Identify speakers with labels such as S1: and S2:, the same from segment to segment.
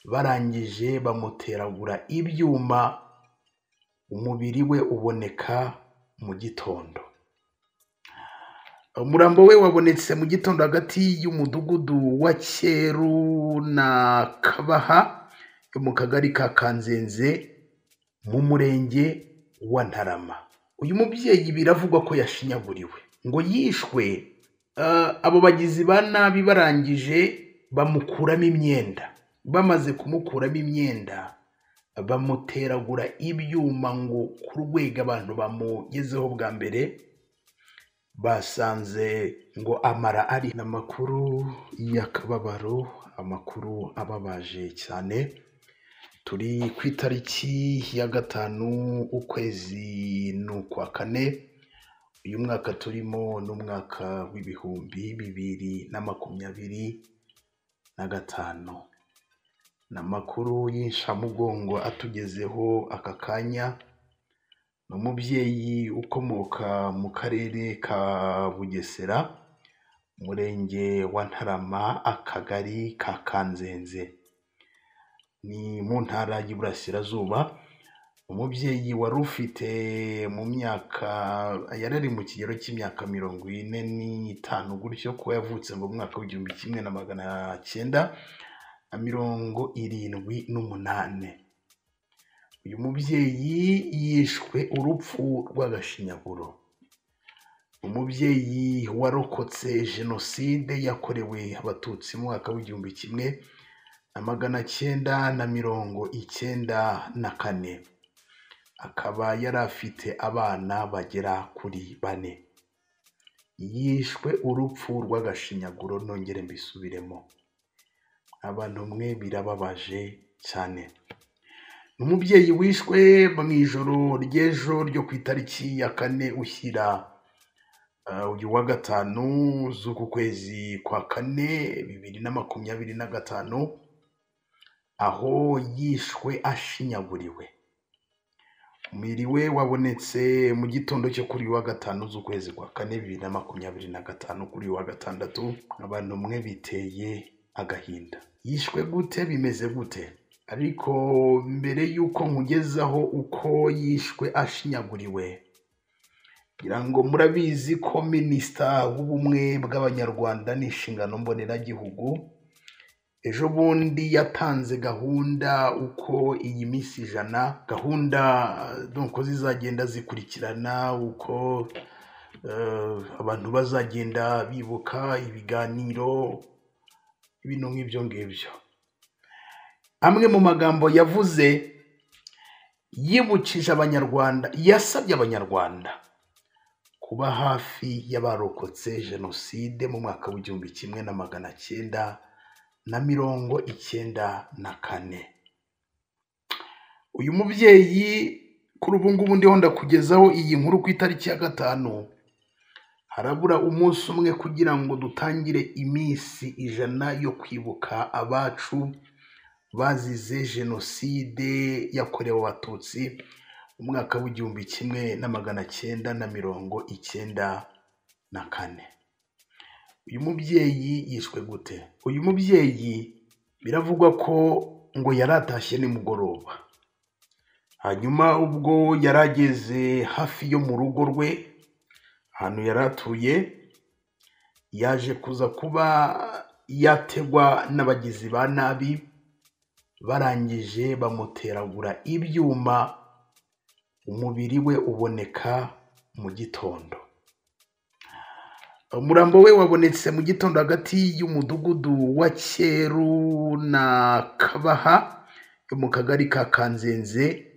S1: Barangije bamuteragura ibyuma, umubiri we uboneka mu gitondo. Umurambo we wabonetse mu gitondo hagati y'umudugudu wa Cyeru na Kabaha yo mu kagari ka Kanzenze mu murenge wa Ntarama. Uyu mubyeyi biravugwa ko yashinyaguriwe, ngo yishwe abo bagizi ba nabi barangije bamukuramo imyenda. Bamaze kumukuramo imyenda bamuteragura ibyuma, ngo ku rwego abantu bamugezeho bwa mbere basanze ngo amara ari. Amakuru y'akababaro, amakuru ababaje cyane. Turi ku itariki ya 5 ukwezi ni ukwa 4, uyu mwaka turimo ni umwaka w'2025. Ni amakuru y'inshamugongo atugezeho aka kanya. Ni umubyeyi ukomoka mu karere ka Bugesera, umurenge wa Ntarama, akagari ka Kanzenze, ni mu ntara y'Iburasirazuba. Umubyeyi wari ufite mu myaka, yari ari mu kigero cy'imyaka 45 gutyo, kuko yavutse mu mwaka w'1978. Uyu mubyeyi yishwe urupfu rw'agashinyaguro. Umubyeyi warokotse jenoside yakorewe Abatutsi mu mwaka w'1994, akaba yari afite abana bagera kuri 4. Yishwe urupfu rw'agashinyaguro, nongere mbisubiremo. Abantu mwe birababaje cyane. Umubyeyi wishwe mu ijoro ry'ejo ryo ku itariki ya 4 ushyira uyu wa 5 z'uku kwezi kwa 4 2025, aho yishwe ashinyaguriwe. Umubiri we wabonetse mu gitondo cyo kuri uyu wa 5 z'ukwezi kwa 4 2025, kuri uyu wa 6. Abantu mwe biteye agahinda. Yishwe gute? Bimeze gute? Ariko mbere y'uko nkugezaho uko yishwe ashinyaguriwe, ngira ngo murabizi ko Minisita w'Ubumwe bw'Abanyarwanda n'Inshingano Mboneragihugu ejo bundi yatanze gahunda uko iyi minsi 100, gahunda nuko zizagenda zikurikirana, uko abantu bazagenda bibuka, ibiganiro, ibintu nk'ibyo ngibyo. Amwe mu magambo yavuze yibukije Abanyarwanda, yasabye Abanyarwanda kuba hafi y'abarokotse jenoside mu mwaka w'1994. Uyu mubyeyi kuri ubu ngubu ndiho ndakugezaho iyi nkuru ku itariki ya 5, harabura umunsi umwe kugira ngo dutangire iminsi 100 yo kwibuka abacu bazize jenoside yakorewe Abatutsi mu mwaka w'1994. Uyu mubyeyi yishwe gute? Uyu mubyeyi biravugwa ko ngo yaratashye nimugoroba, hanyuma ubwo yarageze hafi yo mu rugo rwe ahantu yaratuye, yaje kuza kuba yategwa n'abagizi ba nabi, barangije bamuteragura ibyuma, umubiri we uboneka mu gitondo. Umurambo we wabonetse mu gitondo hagati y'umudugudu wa Cyeru na Kabaha yo mu kagari ka Kanzenze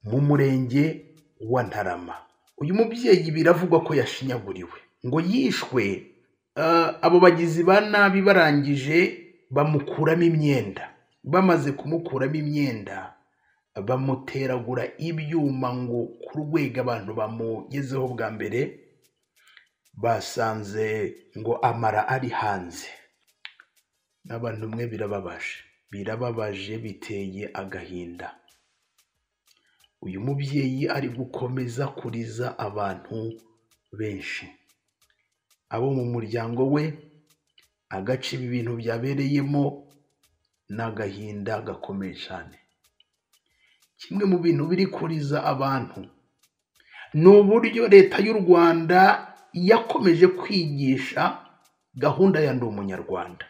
S1: mu murenge wa Ntarama. Uyu mubyeyi biravugwa ko yashinyaguriwe, ngo yishwe abo bagizi ba nabi barangije bamukuramo imyenda. Bamaze kumukuramo imyenda bamuteragura ibyuma, ngo ku rwego abantu bamugezeho bwa mbere basanze ngo amara ari hanze. Abantu mwe birababaje, birababaje, biteye agahinda. Uyu mubyeyi ari gukomeza kuriza abantu benshi, abo mu muryango we, agace ibi bintu byabereyemo, N'agahinda gakomeye cyane. Kimwe mu bintu biri kuriza abantu ni uburyo leta y'u Rwanda yakomeje kwigisha gahunda ya Ndi Umunyarwanda.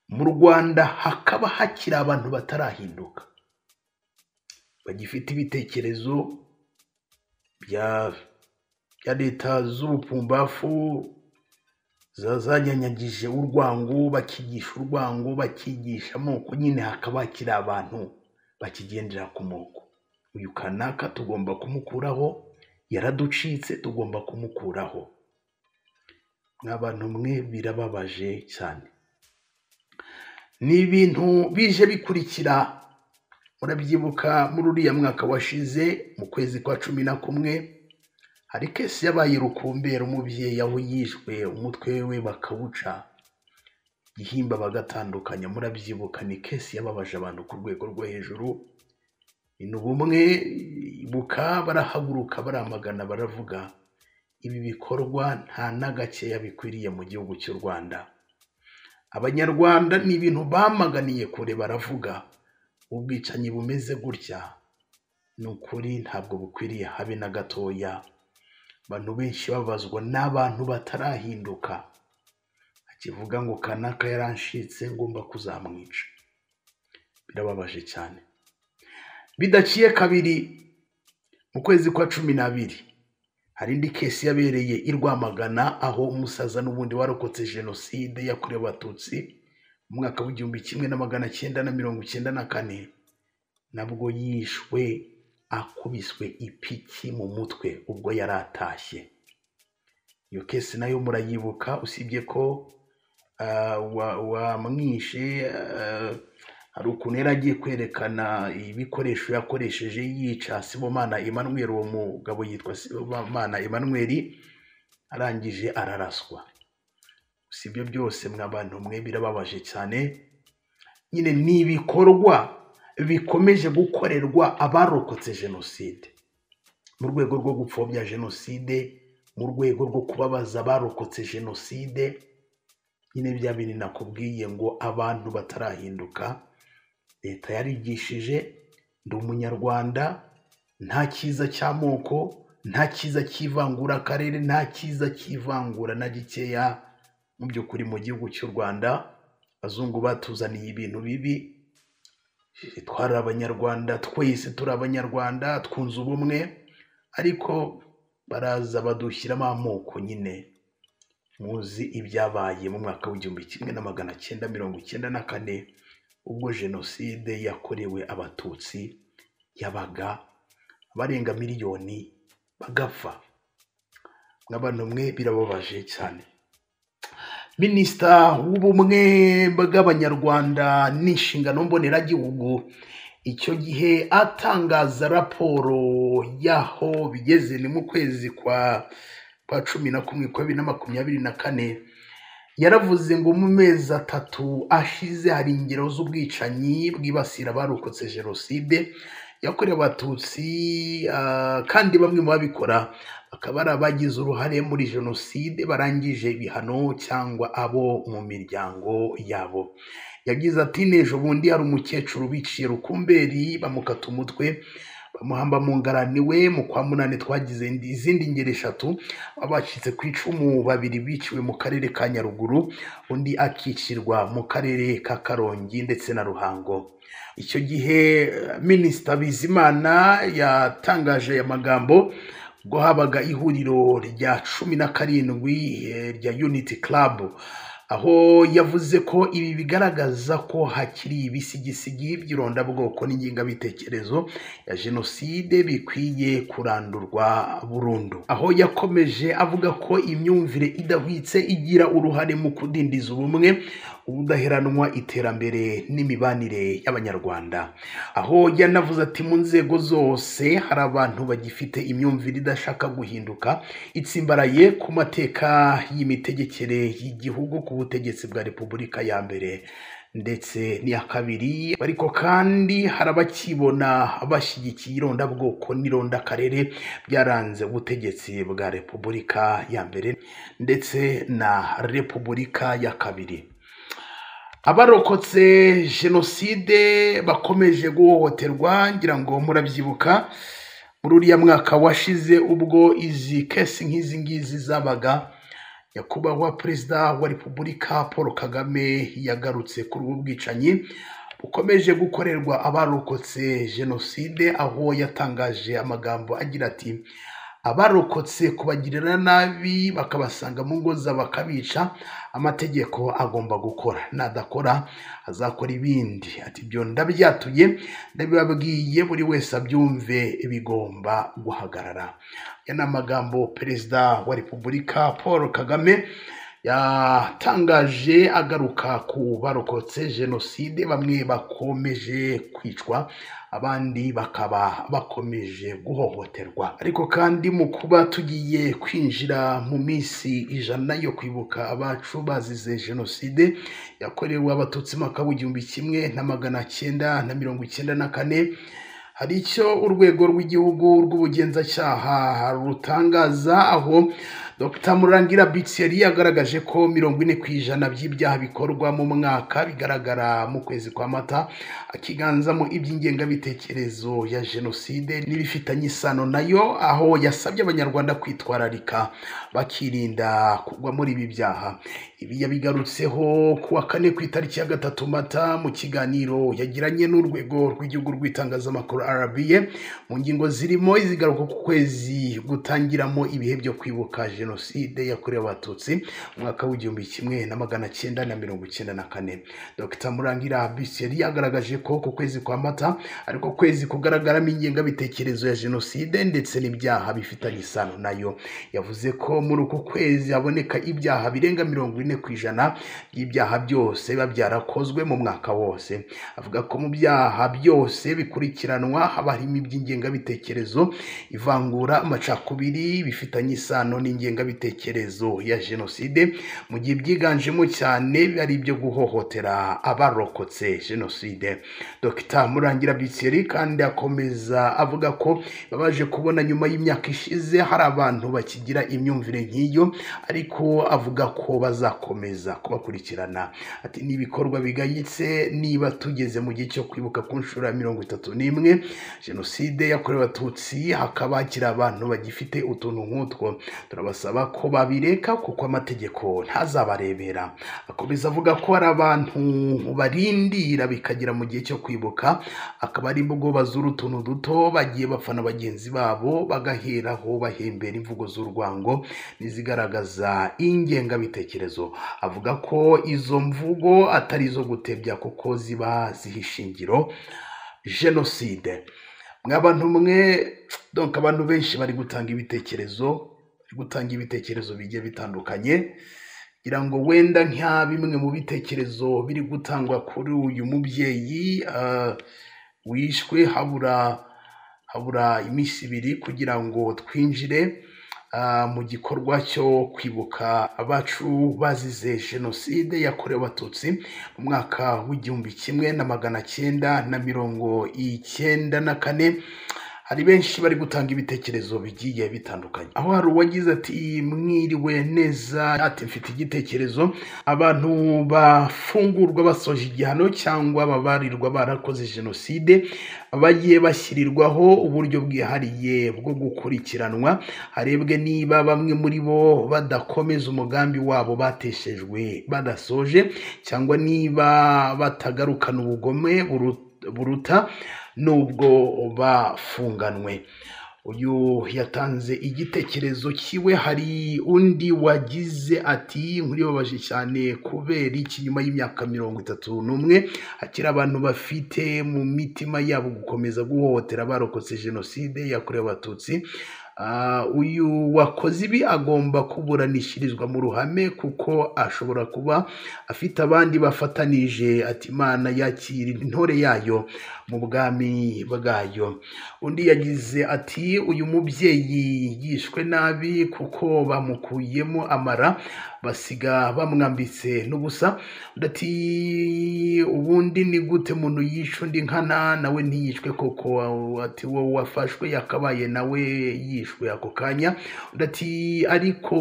S1: Mu Rwanda hakaba hakiri abantu batarahinduka, bagifite ibitekerezo bya leta z'ubupumbafu zanyanyagije urwango, bakigisha urwango, bakigisha amoko, nyine hakaba hakiri abantu bakigendera ku moko. Uyu kanaka tugomba kumukuraho, yaraducitse, tugomba kumukuraho. Mwabantu mwe, birababaje cyane. Ni ibintu bije bikurikira, murabyibuka muri uriya mwaka washize mu kwezi kwa 11, hari case yabaye Rukumberi, umubyeyi aho yishwe umutwe we bakawuca igihimba bagatandukanya. Murabyibuka, ni case yababaje abantu ku rwego rwo hejuru. Ni ubumwe ibuka, barahaguruka, baramagana, baravuga ibi bikorwa nta na gakeya bikwiriye mu gihugu cy'u Rwanda. Abanyarwanda ni ibintu bamaganiye kure, baravuga ubwicanyi bumeze gutya ni ukuri ntabwo bukwiriye habe na gatoya. Abantu benshi babazwa n'abantu batarahinduka, akivuga ngo kanaka yaranshitse ngomba kuzamwica. Birababaje cyane. Bidaciye kabiri mu kwezi kwa 12 hari indi case yabereye i Rwamagana, aho umusaza n'ubundi warokotse jenoside yakorewe Abatutsi mu mwaka w'1994, nabwo yishwe akubiswe ipiki mu mutwe ubwo yari atashye. Iyo case nayo murayibuka, usibye ko wamwishe hari ukuntu yari agiye kwerekana ibikoresho yakoresheje yica Sibomana Emmanuel. Uwo mugabo yitwa Sibomana Emmanuel, arangije araraswa. Si ibyo byose mwabantu mwe, birababaje cyane. Nyine ni ibikorwa bikomeje gukorerwa abarokotse jenoside mu rwego rwo gupfobya jenoside, mu rwego rwo kubabaza abarokotse jenoside. Nyine bya bintu nakubwiye ngo abantu batarahinduka, leta yarigishije Ndi Umunyarwanda, nta cyiza cy'amoko, nta cyiza cy'ivangura akarere, nta cyiza cy'ivangura na gikeya. Mu by'ukuri mu gihugu cy'u Rwanda abazungu batuzaniye ibintu bibi. Twari Abanyarwanda, twese turi Abanyarwanda, twunze ubumwe, ariko baraza badushyiramo amoko. Nyine muzi ibyabaye mu mwaka w'1994, ubwo jenoside yakorewe Abatutsi yabaga, abarenga miliyoni bagapfa. Nk'abantu mwe, birababaje cyane. Minisita w'Ubumwe bw'Abanyarwanda n'Inshingano Mboneragihugu, icyo gihe atangaza raporo y'aho bigeze, ni mu kwezi kwa 11 kwa 2024, yaravuze ngo mu mezi 3 ashize hari ingero z'ubwicanyi bwibasira abarokotse jenoside yakorewe Abatutsi, kandi bamwe mu babikora bakaba ari abagize uruhare muri jenoside barangije ibihano cyangwa abo mu miryango yabo. Yagize ati n'ejo bundi hari umukecuru biciye Rukumberi bamukata umutwe bamuhamba mu ngarani we. Mu kwa 8 twagize izindi ngero 3, abacitse ku icumu 2 biciwe mu karere ka Nyaruguru, undi akicirwa mu karere ka Karongi ndetse na Ruhango. Icyo gihe Minisita Bizimana yatangaje aya magambo ubwo habaga ihuriro rya 17 rya Unity Club, aho yavuze ko ibi bigaragaza ko hakiri ibisigisigi by'irondabwoko n'ingengabitekerezo ya jenoside bikwiye kurandurwa burundu. Aho yakomeje avuga ko imyumvire idahwitse igira uruhare mu kudindiza ubumwe, ubudaheranwa, iterambere n'imibanire y'Abanyarwanda. Aho yanavuze ati mu nzego zose hari abantu bagifite imyumvire idashaka guhinduka, itsimbaraye ku mateka y'imitegekere y'igihugu, ku butegetsi bwa Repubulika ya mbere ndetse n'iya kabiri, ariko kandi hari abakibona bashyigikiye irondabwoko n'irondakarere byaranze ubutegetsi bwa Repubulika ya mbere ndetse na Repubulika ya kabiri. Abarokotse jenoside bakomeje guhohoterwa, ngira ngo murabyibuka muri uriya mwaka washize ubwo izi kesi nk'izi ngizi zabaga, Nyakubahwa Perezida wa Repubulika Paul Kagame yagarutse kuri ubu bwicanyi bukomeje gukorerwa abarokotse jenoside, aho yatangaje amagambo agira ati: abarokotse kubagirira nabi bakabasanga mu ngo zabo bakabica, amategeko agomba gukora, nadakora azakora ibindi. Ati ibyo ndabyatuye, ndabibabwiye, buri wese abyumve, bigomba guhagarara. Aya ni amagambo Perezida wa Repubulika Paul Kagame yatangaje agaruka ku barokotse jenoside, bamwe bakomeje kwicwa, abandi bakaba bakomeje guhohoterwa. Ariko kandi mu kuba tugiye kwinjira mu minsi 100 yo kwibuka abacu bazize jenoside yakorewe Abatutsi mu mwaka w'1994, hari icyo urwego rw'igihugu rw'ubugenzacyaha rutangaza, aho Dr Murangira Bitseri yagaragaje ko 40% by'ibyaha bikorwa mu mwaka bigaragara mu kwezi kwa Mata, akiganzamo iby'ingengabitekerezo ya jenoside n'ibifitanye isano nayo, aho yasabye Abanyarwanda kwitwararika bakirinda kugwa muri ibi byaha. Ibi yabigarutseho ku wa kane ku itariki ya 3 Mata mu kiganiro yagiranye n'urwego rw'igihugu rw'itangazamakuru RBA, mu ngingo zirimo izigaruka ku kwezi gutangiramo ibihe byo kwibuka jenoside yakorewe Abatutsi mu mwaka w'1994. Dr Murangira Bitseri yagaragaje ko ku kwezi kwa Mata ariko kwezi kugaragaramo ingengabitekerezo ya jenoside ndetse n'ibyaha bifitanye isano nayo. Yavuze ko muri uku kwezi haboneka ibyaha birenga 40% by'ibyaha byose biba byarakozwe mu mwaka wose. Avuga ko mu byaha byose bikurikiranwa haba harimo iby'ingengabitekerezo, ivangura, amacakubiri bifitanye isano n'ingengabitekerezo ya jenoside, mu gihe byiganjemo cyane ari ibyo guhohotera abarokotse jenoside. Dr Murangira Bitseri kandi akomeza avuga ko babaje kubona nyuma y'imyaka ishize hari abantu bakigira imyumvire nk'iyo, ariko avuga ko bazakomeza kubakurikirana. Ati ni ibikorwa bigayitse, niba tugeze mu gihe cyo kwibuka ku nshuro ya 31 jenoside yakorewe Abatutsi hakaba hakiri abantu bagifite utuntu nk'utwo, turabasaba ko babireka kuko amategeko ntazabarebera. Akomeza avuga ko hari abantu barindira bikagera mu gihe cyo kwibuka, akaba ari imvugo bazura utuntu duto bagiye bafana bagenzi babo bagaheraho bahembera imvugo z'urwango n'izigaragaza ingengabitekerezo. Avuga ko izo mvugo atari izo gutebya kuko ziba ziha ishingiro jenoside. Mwabantu mwe, donc abantu benshi bari gutanga ibitekerezo, bigiye bitandukanye, ngira ngo wenda nka bimwe mu bitekerezo biri gutangwa kuri uyu mubyeyi wishwe habura iminsi 2 kugira ngo twinjire mu gikorwa cyo kwibuka abacu bazize jenoside yakorewe Abatutsi mu mwaka w'1994. Hari benshi bari gutanga ibitekerezo bigiye bitandukanye, aho hari uwagize ati mwiriwe neza, ati mfite igitekerezo, abantu bafungurwa basoje igihano cyangwa babarirwa barakoze jenoside bagiye bashyirirwaho uburyo bwihariye bwo gukurikiranwa, harebwe niba bamwe muri bo badakomeza umugambi wabo bateshejwe badasoje, cyangwa niba batagarukana ubugome buruta nubwo bafunganwe. Uyu yatanze igitekerezo kiwe. Hari undi wagize ati nkuribabaje cyane kubera iki nyuma y'imyaka 31 hakiri abantu bafite mu mitima yabo gukomeza guhohotera barokotse jenoside yakorewe Abatutsi. Uyu wakoze ibi agomba kuburanishirizwa mu ruhame kuko ashobora kuba afite abandi bafatanije. Ati Imana yakira intore yayo mu bwami bwayo. Undi yagize ati uyu mubyeyi yishwe nabi kuko bamukuyemo amara basiga bamwambitse n'ubusa. Undi ati ubundi ni gute umuntu yica undi nkana nawe ntiyicwe koko? Ati wowe wafashwe yakabaye nawe yishwe. bishwe ako kanya. Undi ati ariko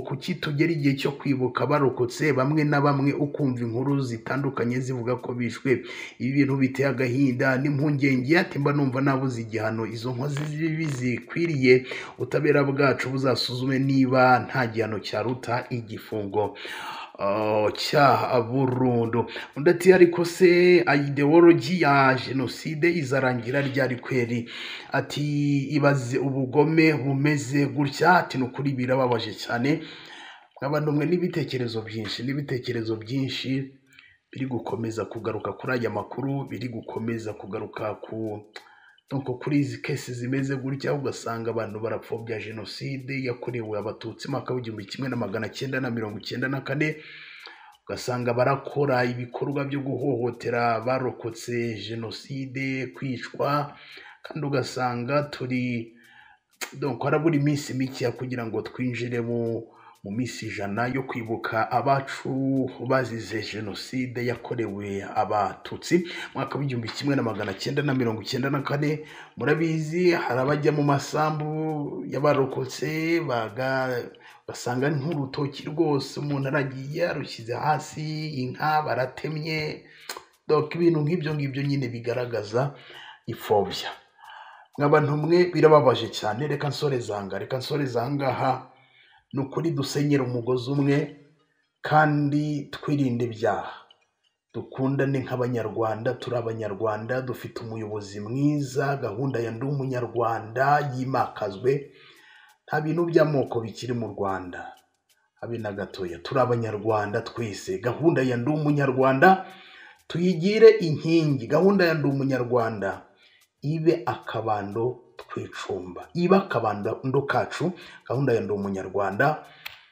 S1: kuki tugera igihe cyo kwibuka barokotse bamwe na bamwe ukumva inkuru zitandukanye zivuga ko bishwe? Ibi bintu biteye agahinda n'impungenge. Ati mba numva nabuze igihano izo nkozi z'ibibi zikwiriye, ubutabera bwacu buzasuzume niba nta gihano cyaruta igifungo cya burundu. Undi ati ariko se ideology ya jenoside izarangira ryari kweri? Ati ibaze ubugome bumeze gutya. Ati ni ukuri birababaje cyane. Abantu mwe n'ibitekerezo byinshi, n'ibitekerezo byinshi biri gukomeza kugaruka kuri aya makuru, biri gukomeza kugaruka ku donc kuri izi case zimeze gutya, ugasanga abantu barapfobya jenoside yakorewe Abatutsi mwaka w'1994, ugasanga barakora ibikorwa byo guhohotera barokotse jenoside, kwicwa, kandi ugasanga turi donc harabura iminsi mike kugira ngo twinjire mu minsi 100 yo kwibuka abacu bazize jenoside yakorewe Abatutsi mwaka w'1994. Murabizi hari abajya mu masambu y'abarokotse basanga nk'urutoki rwose umuntu aragiye arushyize hasi, inka baratemye, donc ibintu nk'ibyo ngibyo nyine bigaragaza ipfobya. Nk'abantu mwe birababaje cyane. Reka nsoreze ahangaha. Ni ukuri dusenyera umugozi umwe kandi twirinde ibyaha, dukundane nk'Abanyarwanda. Turi Abanyarwanda, dufite umuyobozi mwiza, gahunda ya Ndi Umunyarwanda yimakazwe, nta bintu by'amoko bikiri mu Rwanda habe na gatoya. Turi Abanyarwanda twese, gahunda ya Ndi Umunyarwanda tuyigire inkingi, gahunda ya Ndi Umunyarwanda ibe akabando twicumba, iba akabando kacu, gahunda ya Ndi Umunyarwanda.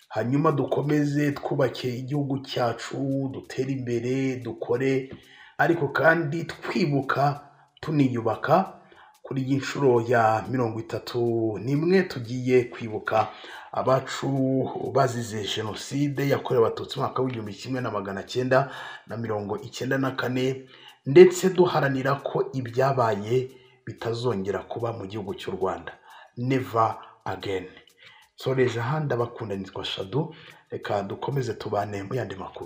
S1: Hanyuma dukomeze twubake igihugu cyacu, dutere imbere, dukore, ariko kandi twibuka tuniyubaka. Kuri iyi nshuro ya 31 tugiye kwibuka abacu bazize jenoside yakorewe Abatutsi mwaka w'1994, ndetse duharanira ko ibyabaye bitazongera kuba mu gihugu cy'u Rwanda. Never again. Nsoreje aha, ndabakunda, nitwa Shadu. Reka dukomeze tubane mu yandi makuru.